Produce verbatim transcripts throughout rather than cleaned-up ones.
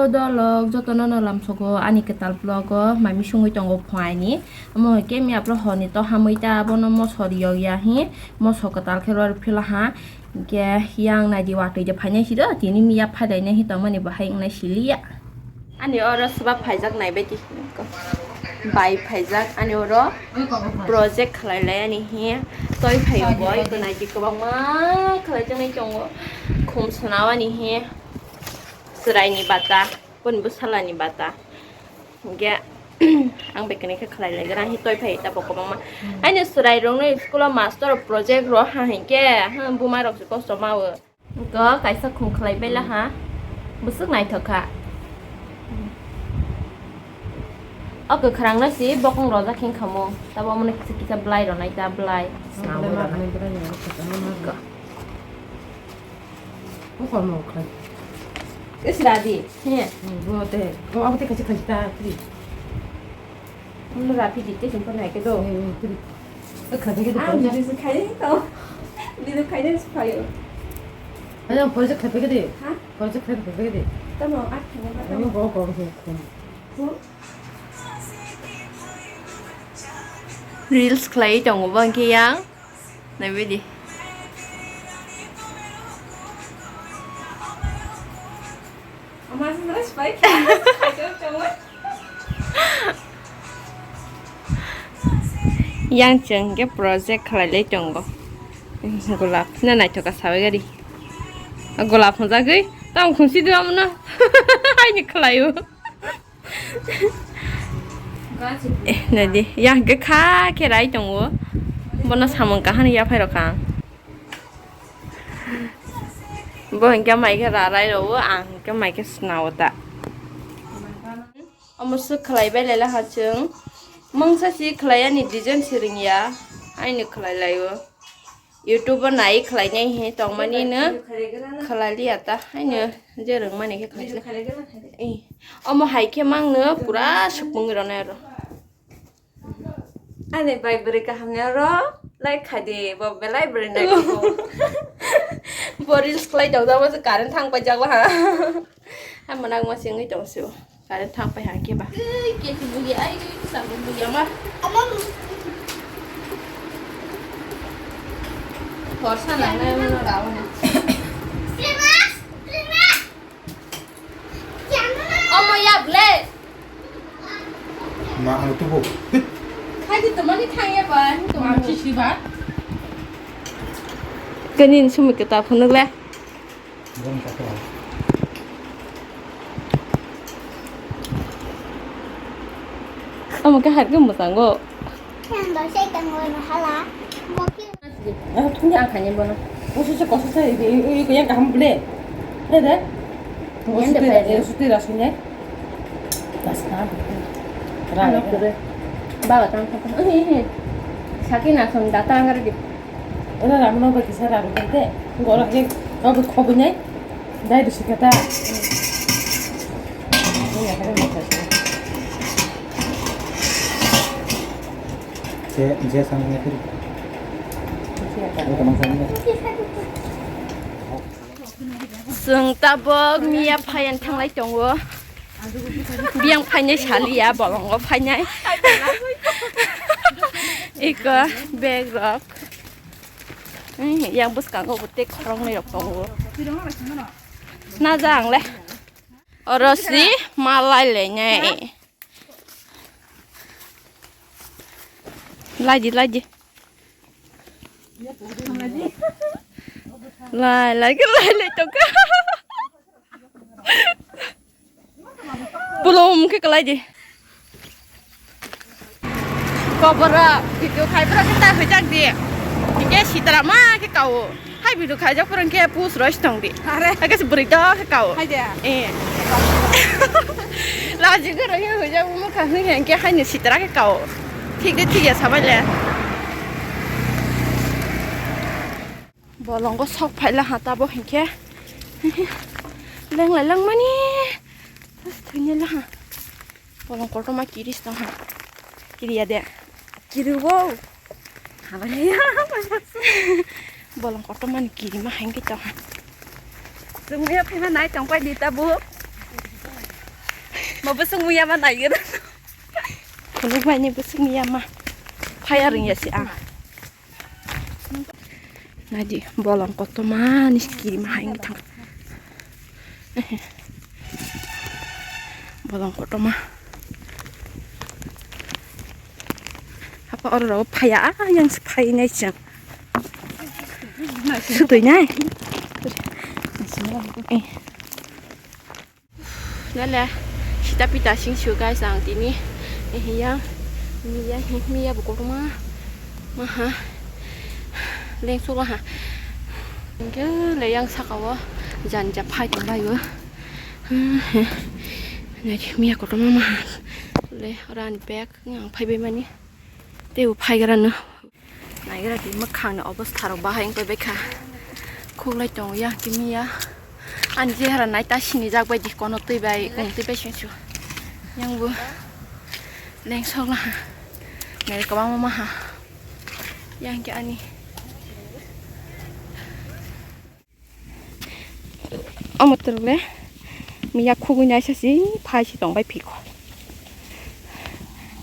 Dolok jotono no lamsogo ani kwtal vlog o mami sungwi tongo phuaini. Omo hai khe miya phuru horni to hamwi ta abono moso riyok ya hi moso kwtal khe rw phila ha. Hinkhe yang naidi watwi de phainai si do tini miya phailainai hi tongmani bo hai wngnai siliya. Ani oro swbak phaijak naibai di. Bai phaijak ani oro project khlai lai ani hi toi phaio bo iko naidi kwbangma khlai jaknai tongo khum swnao ani hi chwraini bata boni bwsalani bata hinkhe ang bai kwnwi khe khlai lai gra hi toi phai ta bo kwbangma ani chwrai rokno school o master project ro ha hinkhe buma rok se kosto ma o. Go kaisa khum khlai bai la ha. Bwswk naithok kha. O kwkhwrang no si bokong rojak hin kha mo. Tabo omo no kisa kisa bwlai rw nai ta bwlai. Swnam rw nai. Go. Bukormo khlai. Is radi. He. Bo te. Bo abo te kaisa khlai ta tri. Mula rapi di te sumpa nai ke do. Khlai ke do. Ah, video se khai to. Video khai de se khai. Ayo, project khai ke de. Ha? Project khai ke de. Tamo at khai ba. Ani bo ko ko ko. Reels khlai tongo bang ke yang. Naibe di. Ama se nai spai khai. Yang chwng ke project khlai lai tongo. Golap na naithok ka sawi gari. Golap hwnjagwi tamo khungsi dwam no. Aini khlaio. Eh, nadi, yang ke kha ke rai tongo. Bono samung kahani ya phai rokha. Bo hingke mai khe rarai rwo, ang hingke mai khe swnao ta. Omo swk khlai bai lai laha chwng. Mungsa si khlai ani design si ringya, aini khlai laio. YouTube o nai khlai nai he tongmani no khlai liya ta, aino je rwngmani khe khlai liya. Eh, omo hai khe mang no pura swkmung rwnai aro. Ani bai bwrwi kaham ni oro like khai di, bo belai bwrwi nai. Bo reels khlai tong jak, bo se current thang paijak ha. Hai mwnang ma singwi tong sio. Current thang pai ha khe ba. Ei, ke tu bugi ai, ke tu sabu bugi ama. Horsa nang nai mano rawa na. Omo ya ble. Ma, ano tubo. Hai di temani thang ya ba, temani. Ma, chi si ba. Kenin sumi kita phunuk le. Bon kata. Omo ke har ke musango. Yang dosai tangoi mahala. Ah, thungni ang khaini bono. Koso se, koso se, i, i, i, yang kaham ble. Dede. Yang de ble. Suti rasune. Basta. Ano kure. Bawa tang kata. Ini, ini. Saki na son data angare di. Ora ramu no bagi sara ru kete. Gora ke kau be khobi nai. Dai du sikata. Ini apa ni? Je, je sang ni kiri. Ini teman saya ni. Chwng tabok miya phayan thanglai tongo. Biyang phainai saliya, bolongo phainai. Iko bag rok. Yang bwskango bo tei khoroknwi rok tongo. Na jang le. Oro si malai lenai. Laidi, laidi. Lai, lai, lai, lai, tongka. Pulum ke kalai di. Kobora, video khai pura kita hujak di. Ike sitara ma ke kau. Hai video khai jak pura ke pus rois tong di. Are. Ake se beri dah ke kau. Hai dia. Eh. Laji ke rois hujak umur kah hui ke hai ni sitara ke kau. Thik de thik ya sabai le. Bolongo sok phaila ha tabo hinkhe. Lenglai langmani. Thwini laha. Bolong kotorma kiris tong ha. Kiriya de. Kiriwo. Habaya. Bolong kotorma ni kirima hangki tong ha. Chwngya phima nai tong pai di tabo. Mo bwswk muya ma naigra. Khuluk bai ni bwswk muya ma. Phaya rwngya se ang. Naidi bolong kotorma ni kiri ma hai wng thang. Bolong kotorma. Hapa oro rw phaya, ah, yang se phai nai chang. Sutui nai. Eh. Nale, sita pita sing su guys ang tini. Eh, yang, miya, miya bo kotorma. Maha. Leng sula ha. Hingke le yang saka o janja phai tong bai o. Nai miya kotorma maha. Le ran bag yang phai bai mani. Tei bo phai gra no. Naigra di mwkhang ni obostha rok bahai wng bai kha. Khuklai tongo ya kimiya. Ani chehara nai ta sinijak bai di kono twi bai kung twi bai sing su. Yang bo lengsok laha. Nai kwbangma maha. Yang ke ani. Omo twrwk le miya khugui naisa si phai si tong bai phikho.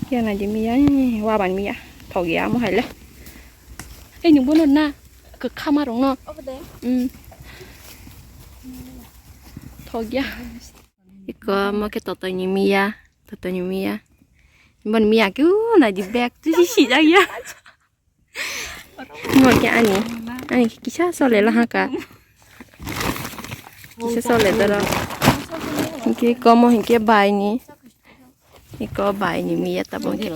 Khe nai di miya, waban miya thok ya omo hai le. Ei nung bono na kwkha ma rong no. Obo de. Hmm. Thok ya. Iko omo khe totoi ni miya, totoi ni miya. Bon miya khe u nai di bag tu si si jak ya. Mo khe ani, ani khe kisa sole laha ka. Kisa sole doro. Hinkhe komo hinkhe bai ni. Iko bai ni miya tabo hinkhe.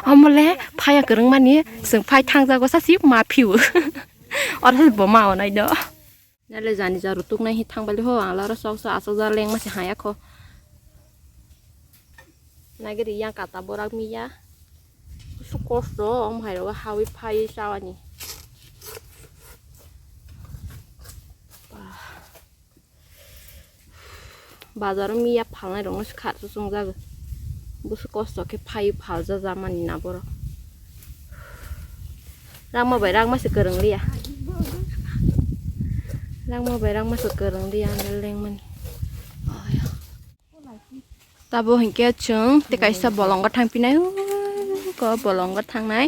Omo le phaya kwrwng mani, chwng phai thang jago sasi ma phiu. Oro bo ma onai do. Nale jani jaru tuknai hi thang bali ho, ang laro sok sok asok ja lengma se haya kho. Nagiri yang kata borak miya. Su kosto, om hai rogo hawi phai sawani. Bazaro miya phalnai rokno se kharsa chwng jago. Busu kosto khe phai phalja jamani na borok. Rangma bai rangma se kwrwng liya. Rangma bai rangma se kwrwng liya ando lengmani. Tabo hinkhe chwng tei kaisa bolongo thangpinai, ko bolongo thangnai.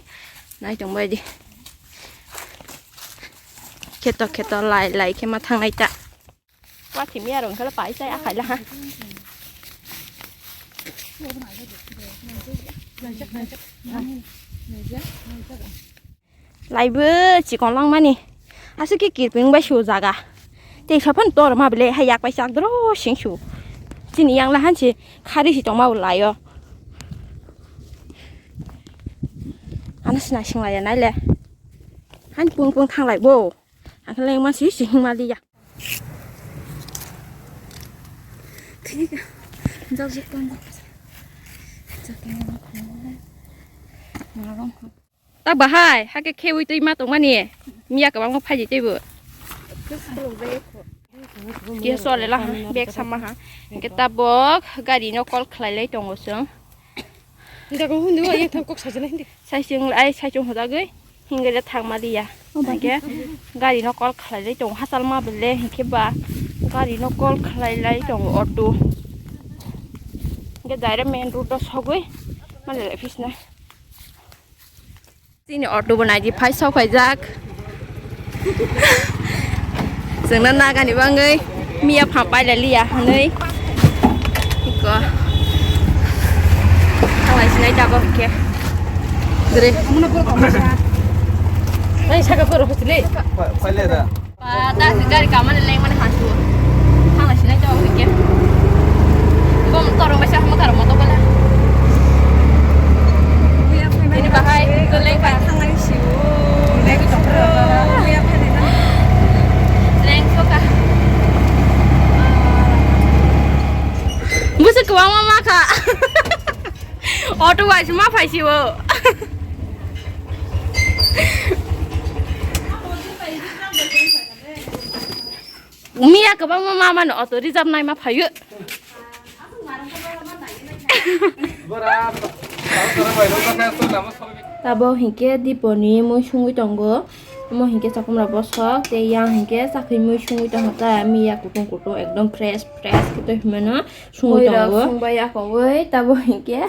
Nai tong bai di. Kheto kheto lai lai khe ma thangnai ta. Wathi miya rong khala pai sai akhai la ha. Laibo chikon langmani. Aswk khe kirping bai su jaga. Tei sophano tor ma bele hai yak pai chak doro sing su. Chini yang la han se khari si tongma bo laio. Ano sina sing laiya nai le. Han pung pung thang lai bo. Ang khe lengma si si hingma liya. Tak bahai, hake khewi twi ma tongmani. Miya kwbangma phaidi teibo. Kisa chole la ha, bag sama ha. Hingke tabok gari no call khlai lai tongo chwng. Hindi ko hundi wa yang tham kok sajana hindi. Sai chwng ai sai chwng hoda gwi. Hingke le thangma liya. Hingke gari no call khlai lai tongo hachal ma bele hingke ba gari no call khlai lai tongo auto. Hingke direct main road o sogwi mali lai phisna. Chini auto bo naidi phai sok phaijak. Chwngno nagani bagwi miya pha pailaliya hwnwi. Iko. Thanglai sinai tabok hinkhe. Gre. Nai saka poro hosile. Paile da. Ba, ta si gari kamani lengmani hasu. Thangna sinai to hoi ke. Bom torong bai sa hama karo moto bala. Ini bahai, to leng ka. Thangna siu. Leng to. Leng to ka. Busu kwbangma ma kha. Auto bai se ma phai siu. Miya kwbangma ma mano auto reserve nai ma phaio. Bora, Tabo hinkhe Diponi mui sungwi tongo. Omo hinkhe chakomra bosok tei yang hinkhe chakhwi mui sungwi tongkha ta. Miya kutung kutung ekdom fresh fresh khe twi hwnmano sungwi tongo. Sungbai yakongwi tabo hinkhe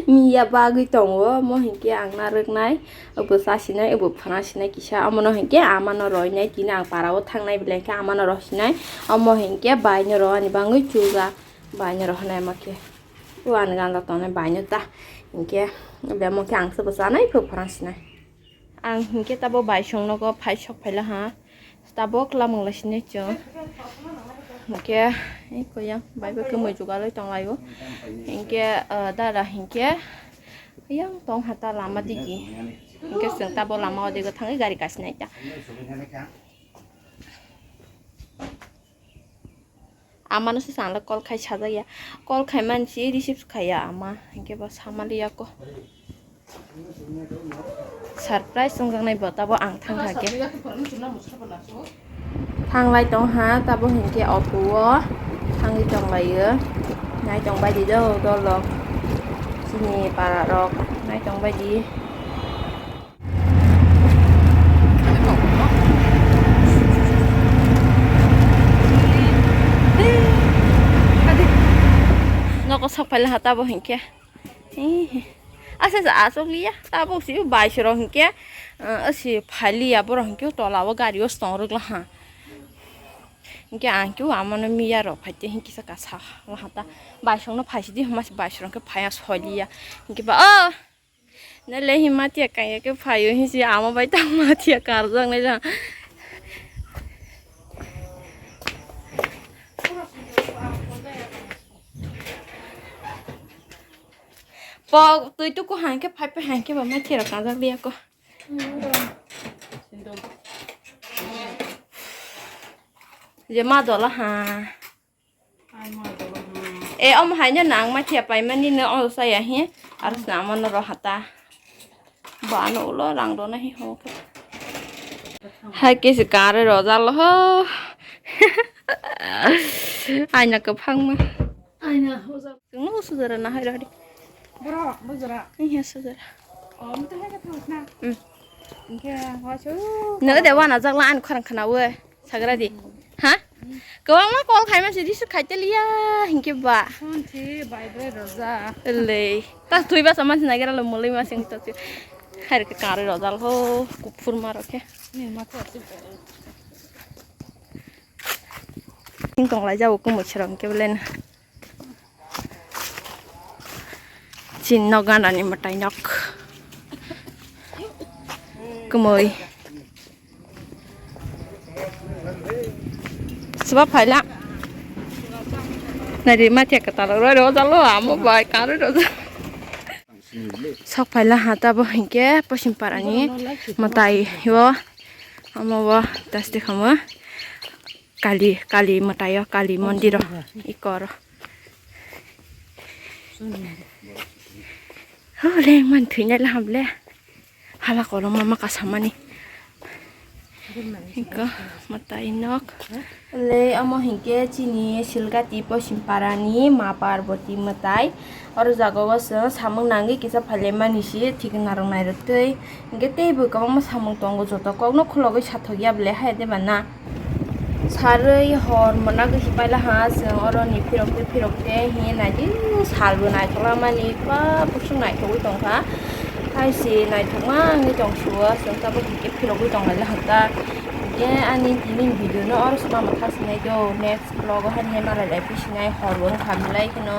miya bagwi tongo. Omo hinkhe ang narwknai, obo chasinai, obo phana sinai kisa. Omono hinkhe amano roinai tini ang parao thangnai belai khe amano rosinai. Omo hinkhe baino roani bangwi chuja, baino rohonai ma khe. O ani gana tongnai baino ta. Hinkhe bemo khe ang se bo chanai pho phana sinai. Ang hinkhe tabo bai song nogo phai sok phaila ha. Tabo klamung lai sinai chwng. Hinkhe ei koyang bai bo khe mui jugaloi tong laio. Hinkhe, ah, dara hinkhe yang tong ha ta lama digi. Hinkhe chwng tabo lama o digo thangwi gari kasinai ta. Amano se chwngno call khai sajak ya. Call khai mani se receive khai ya ama. Hinkhe bo sama liya ko. Surprise wngjaknai bo tabo ang thang kha khe. Thanglai tong ha tabo hinkhe auto o thangwi tong laio. Nai tong bai di do dolok. Chini para rok nai tong bai di. Nogo sok phaila ha tabo hinkhe. Asa sa asok liya tabo si bai soro hinkhe. Asi phailiya borok hinkhe tola o gari o stong rwgla ha. Hinkhe ang khe amano miya rok phaite hinkhe sa kasa ha ta bai songno phaisidi homa bai soro hinkhe phaiya soliya hinkhe ba o. Nale hi matia kaya ke phayo hi si ama bai ta matia karjak nai ja. Pok tui tu ko hangke phai phai hangke ba matia karjak liya ko. Je ma dola ha. E, omo haino nang ma thia paimani no o saya hi. Aro sna mo no ro hata. Ba no ulo rang do na hi ho. Hai ke se kare ro jalo ho. Aina kwphang ma. Aina ho ja. Chwng no sujara na hai ro di. Bro, bujara. Iya sujara. Om to hai ka thos na. Hmm. Ingke ho chu. No de wana jak la an khorang khna we. Sagra di. Ha? Kwbangma call khaima se receive khaiteliya hinkhe ba. Phone thi bai bai roja. Lei. Ta thui ba saman sinai gara lo mulai ma sing to. Khair ke kare roja lo kuphur ma rokhe. Ni ma to. Sing tong lai jabo kumui serong ke belen. Chin nok ganani mwtai nok. Kumui. Seba phaila. Nari ma thia kata lo ro jalo amo bai karo ro. Sok phaila ha tabo hinkhe Posim Parani mwtai o. Amo bo tasti khamo. Kali, Kali mwtaio, Kali mondiro, ikoro. Ho, leng man thwinai laham le. Hala koloma ma kasamani. Iko mwtai nok. Le omo hinkhe chini Silgati Posim Parani Ma Parvati mwtai. Oro jaga o chwng samung nangwi kisa phailaimani si thik narwk nairwk twi. Hinkhe teibo kwbangma samung tongo, joto kokno khulogwi sathokya bwle hai de bana. Sarwi hor mwnagwi se paila ha chwng oroni phirok tei phirok tei hiye naidi salbo naithoklamani ba bwswk naithogwi tongkha. Hai se naithokma wngwi tong sio chwng tabuk hinkhe phirogwi tonglaila hwnkha. Hinkhe ani tini video no oro se ma mwthang sinai do, next vlog o haini hai malai lai phi sinai hor bo wngkha belai kheno.